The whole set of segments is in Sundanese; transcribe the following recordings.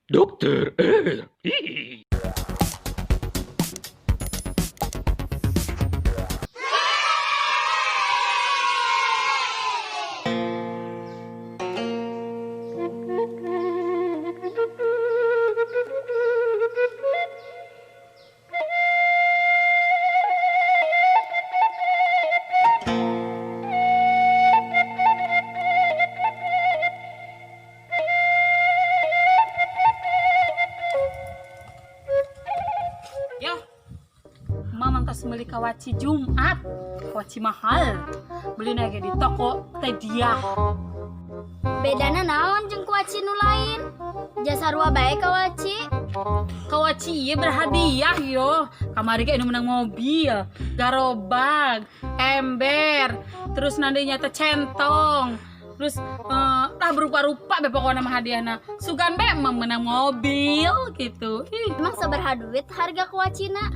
Dokter R. Yo, Mama tos beli kawaci Jumat, kawaci mahal. Beli lagi di toko Tediah. Bedana naon jeung kuaci nu lain? Jasa rua bae kawaci. Kawaci ieu berhadiah yo. Kamari ge anu menang mobil, garobag, ember, terus nandinya teh centong. Terus tah berupa-rupa be pokokna mah hadiahna. Sugan be emang menang mobil gitu. Ih, Emang sabaraha duit harga kuacina?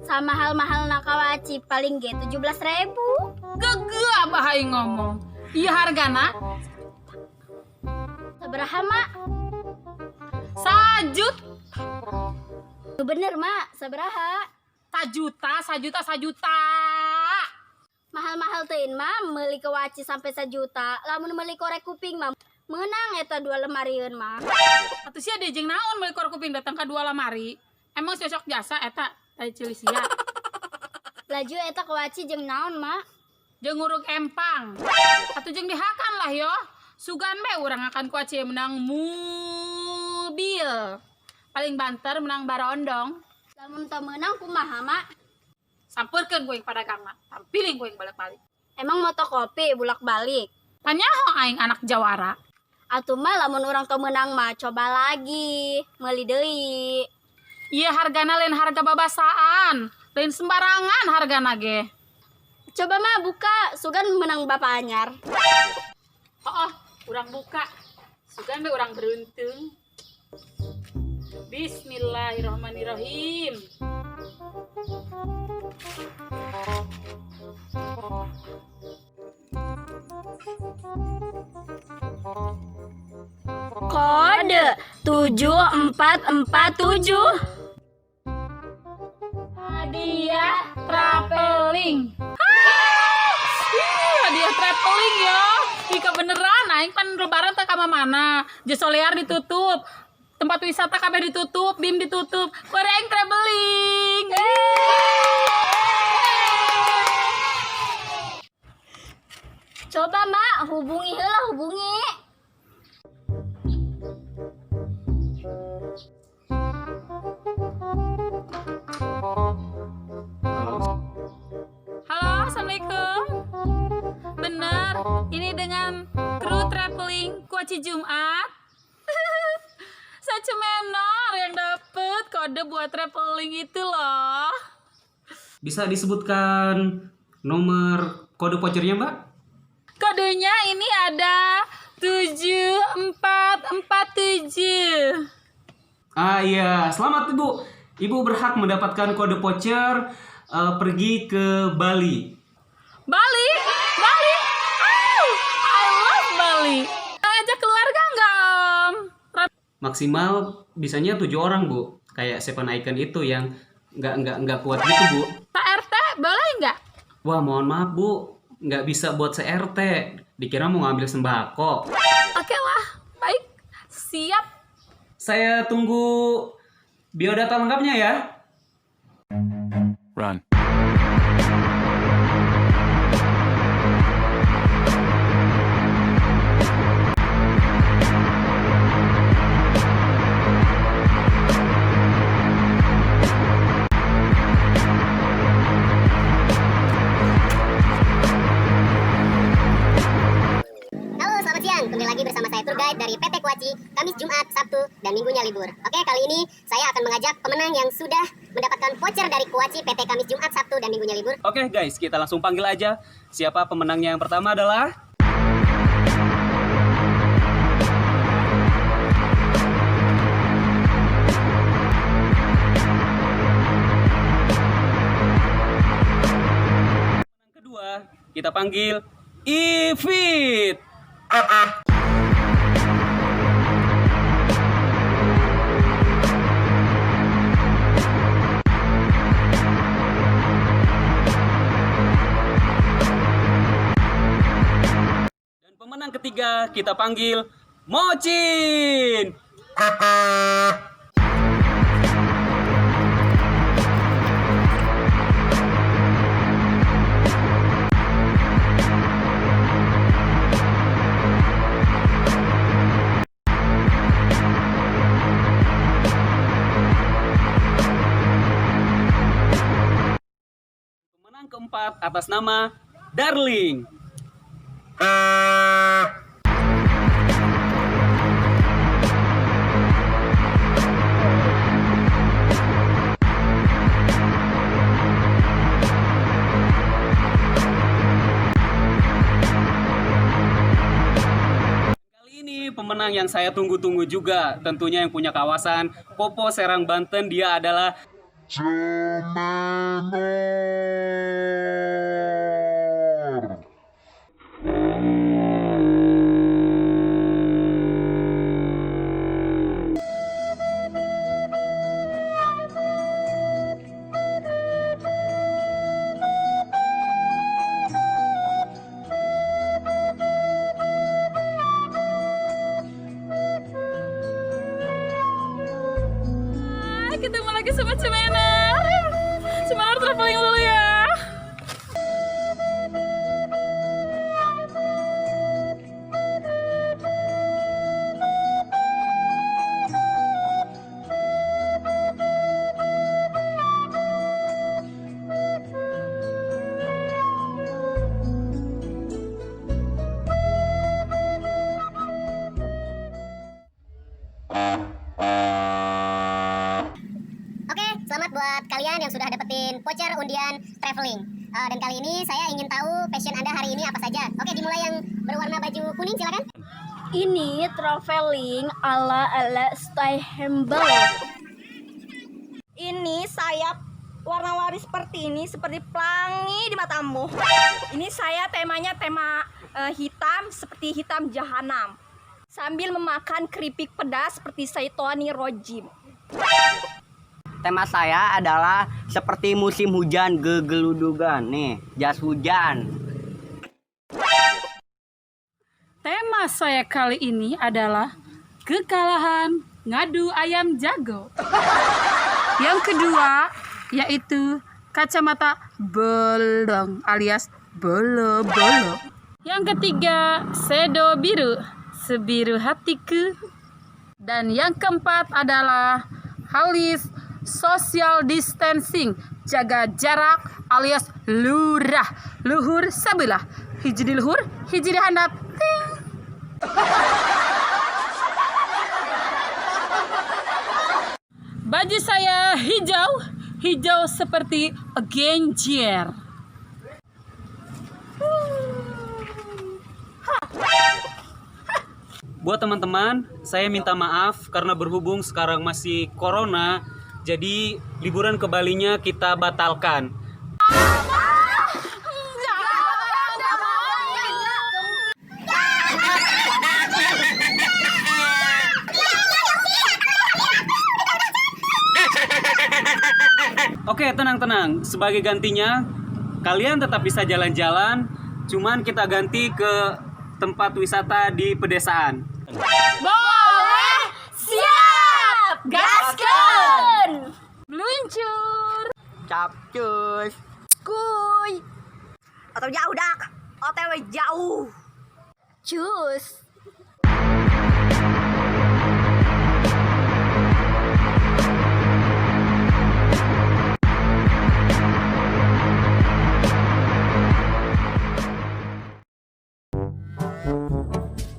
Sama mahal-mahal kawaci paling ge 17.000. Gegeuh abah aing ngomong. Iya hargana Sabaraha, Mak? Sajut. Nu bener, Mak. Sabaraha? Sajuta, sajuta, sajuta. Mahal-mahal teuing mah meuli kawaci sampai sajuta. Lamun meuli korek kuping mah meunang eta dua lemarieun mah. Atuh sia deui jeung naon meuli korek kuping datang ka dua lamari. Emang cocok jasa eta tai cili sia. Laju eta kawaci jeung naon, Mak? Jeung nguruk empang. Atuh jeung dihakan lah yo. Sugan be urang akan kuaci menang mobil. Paling banter menang barondong. Lamun teu meunang kumaha, Mak? Sampeurkeun ku aing padagangna. Tampiling ku aing balik-balik. Emang motokopi bulak-balik. Panyaho aing anak jawara. Atuh mah lamun urang teu meunang mah coba lagi, meuli deui. Iya hargana lain harga babasaan, lain sembarangan hargana ge. Coba mah buka, sugan menang bapak anyar. Oh, urang buka. Sugan be urang beruntung. Bismillahirrahmanirrahim. Kode 7447. Hadiah traveling. Ih, hadiah traveling ya. Ih, kebeneran aing pan lebaran teh ka mana? Jesolear ditutup. Tempat wisata kabeh ditutup, BIM ditutup. Kuari aing traveling. Coba mak hubungi heula, hubungi. Halo, assalamualaikum. Benar, ini dengan kru traveling Kuaci Jumat. Saya Menor yang dapet kode buat traveling itu loh. Bisa disebutkan nomor kode vouchernya, Mbak? Kodenya ini ada 7447. Ah iya, selamat Ibu. Ibu berhak mendapatkan kode voucher pergi ke Bali. Bali? Bali? Oh, I love Bali. Ajak keluarga nggak, Om? Maksimal bisanya 7 orang, Bu. Kayak Seven Icon itu yang nggak kuat gitu, Bu. Pak RT boleh nggak? Wah, mohon maaf, Bu. Nggak bisa buat se-RT. Dikira mau ngambil sembako. Oke lah, baik. Siap. Saya tunggu biodata lengkapnya ya. Run. Halo, selamat siang. Kembali lagi bersama saya tour guide dari PT Kuaci, Kamis, Jumat, Sabtu, dan Minggunya libur. Oke, kali ini saya akan mengajak pemenang yang sudah mendapatkan voucher dari Kuaci PT Kamis, Jumat, Sabtu, dan Minggunya libur. Oke guys, kita langsung panggil aja. Siapa pemenangnya yang pertama adalah... Pemenang kedua, kita panggil Ifit. Dan pemenang ketiga kita panggil Mocin. Pemenang keempat atas nama Darling. Kali ini pemenang yang saya tunggu-tunggu juga, tentunya yang punya kawasan Popo Serang Banten, dia adalah Jemenor. Ah, ketemu lagi sama Cimenar. Cimenar traveling dulu ya. Oke, selamat buat kalian yang sudah dapetin voucher undian traveling. Dan kali ini saya ingin tahu passion Anda hari ini apa saja. Oke, dimulai yang berwarna baju kuning, silakan. Ini traveling ala ala stay humble. Ini saya warna-warni seperti ini, seperti pelangi di matamu. Ini saya temanya tema hitam, seperti hitam jahanam. Sambil memakan keripik pedas seperti Saitoni Rojim. Tema saya adalah seperti musim hujan gegeludugan. Nih, jas hujan. Tema saya kali ini adalah kekalahan ngadu ayam jago. Yang kedua yaitu kacamata bolong alias bolo-bolo. Yang ketiga sedo biru, sebiru hatiku. Dan yang keempat adalah halis social distancing, jaga jarak alias lurah, luhur sebelah, hiji di luhur, hiji di handap. Ting. Baju saya hijau, hijau seperti genjer. Buat teman-teman, saya minta maaf karena berhubung sekarang masih corona, jadi liburan ke Balinya kita batalkan. Oke, tenang-tenang. Sebagai gantinya, kalian tetap bisa jalan-jalan, cuman kita ganti ke tempat wisata di pedesaan. Boleh, Siap! Gaskeun! meluncur. Capcus. Kuy. Atau jauh dak. OTW jauh. Cus.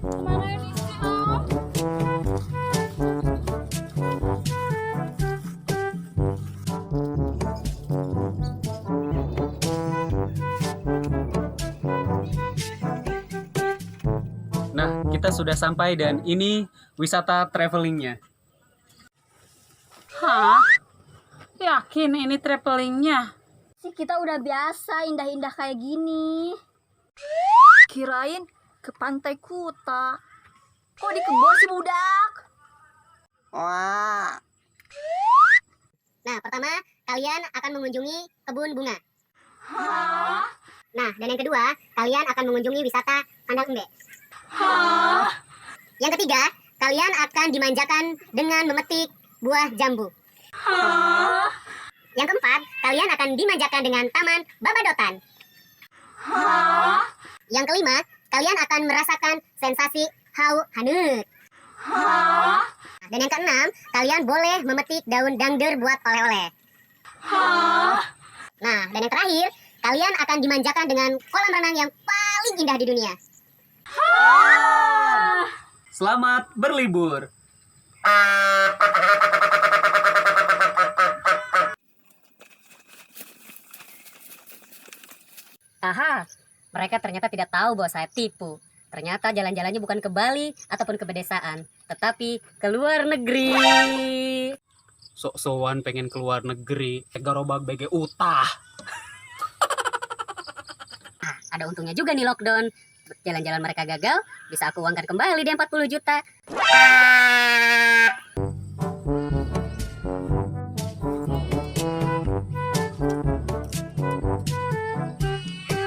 Kemana ini sih, Om? Nah, kita sudah sampai dan ini wisata travelingnya. Hah? Yakin ini travelingnya? Sih kita udah biasa indah-indah kayak gini. Kirain ke Pantai Kuta. Kok di kebun sih budak? Wah. Nah, pertama, kalian akan mengunjungi kebun bunga. Nah, dan yang kedua, kalian akan mengunjungi wisata Kandang Embe. Yang ketiga, kalian akan dimanjakan dengan memetik buah jambu. Yang keempat, kalian akan dimanjakan dengan taman babadotan. Yang kelima, kalian akan merasakan sensasi hau haneut. Dan yang keenam, kalian boleh memetik daun dangder buat oleh-oleh. Nah, dan yang terakhir, kalian akan dimanjakan dengan kolam renang yang paling indah di dunia. Selamat berlibur. Aha, mereka ternyata tidak tahu bahwa saya tipu. Ternyata jalan-jalannya bukan ke Bali ataupun ke pedesaan, tetapi ke luar negeri. Sok-sokan pengen keluar negeri, garobag BG utah. Ah, ada untungnya juga nih lockdown. Jalan-jalan mereka gagal, bisa aku uangkan kembali di 40 juta.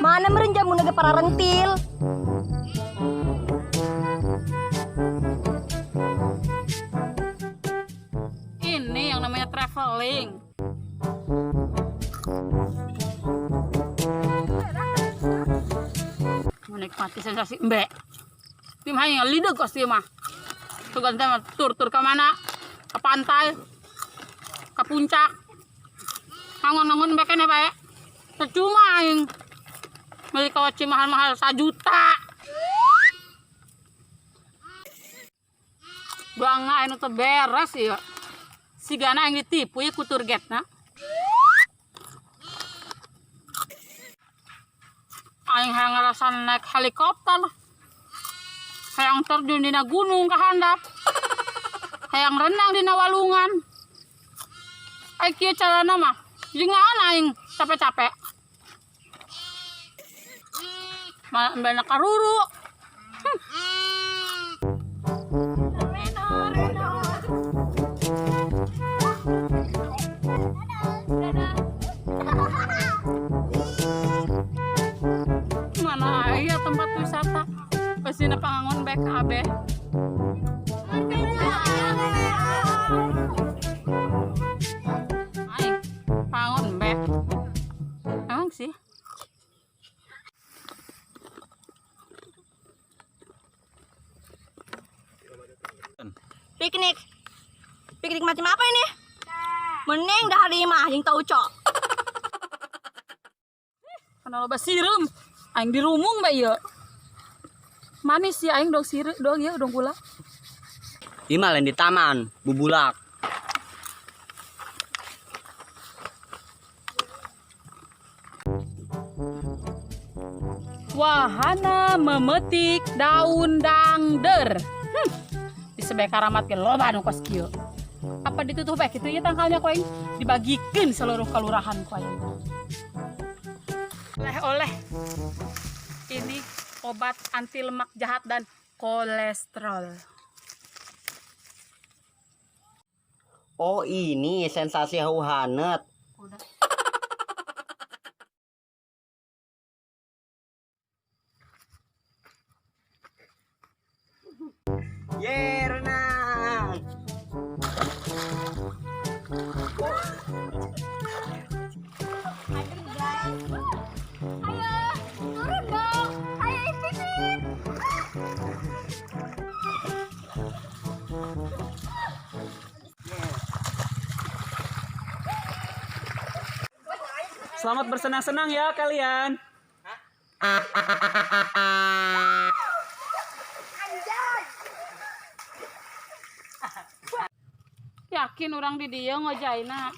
Mana meren jamu naga para rentil? Ini yang namanya traveling. Menikmati sensasi mbek. Tim hanya lidah kos mah. Tuh ganti mah tur-tur ke mana? Ke pantai, ke puncak. Angon-angon mbek kene bae. Percuma aing. Beli kawaci mahal-mahal 1 juta. Doang anu teu beres ieu. Sigana yang ditipu ya ku tour guide na. Aing hayang ngarasan naik helikopter. Hayang terjun dina gunung ka handap. Hayang renang dina walungan. Aing kieu carana mah. Jeung naon aing capek-capek. Malah banyak karuru. Mana aya tempat wisata? Pasti pangangon BKB. Aing pangon bek. Emang sih. Piknik. Piknik macam apa ini? Mending dah hari mah yang tahu cok. Kana loba sireum. Aing dirumung bae ieu. Manis sih aing dong sireum dong ya dong gula. Ini mah lain di taman, bubulak. Wahana memetik daun dangder. Di sebek karamat ge loba nu kos kieu. Apa ditutup bae kitu nya tangkalnya ku aing? Dibagikeun seluruh kelurahan ku aing. Oleh-oleh. Ini obat anti lemak jahat dan kolesterol. Oh, ini sensasi hau haneut. Udah. Ye, renang. Ayo, turun dong. Ayo ikutin. Selamat bersenang-senang ya kalian. Yakin orang di dieu ngojaina.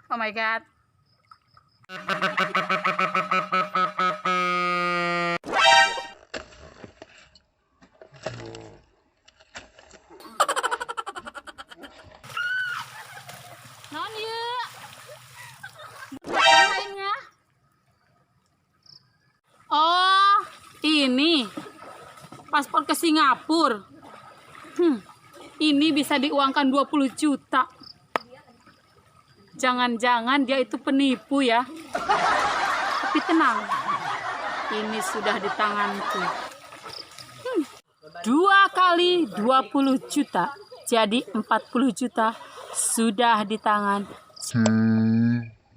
Oh my God. Naon ieu? Ini paspor ke Singapura. Ini bisa diuangkan 20 juta. Jangan-jangan dia itu penipu ya. Tapi tenang. Ini sudah di tanganku. 2 kali 20 juta. Jadi 40 juta sudah di tangan C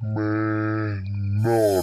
menor.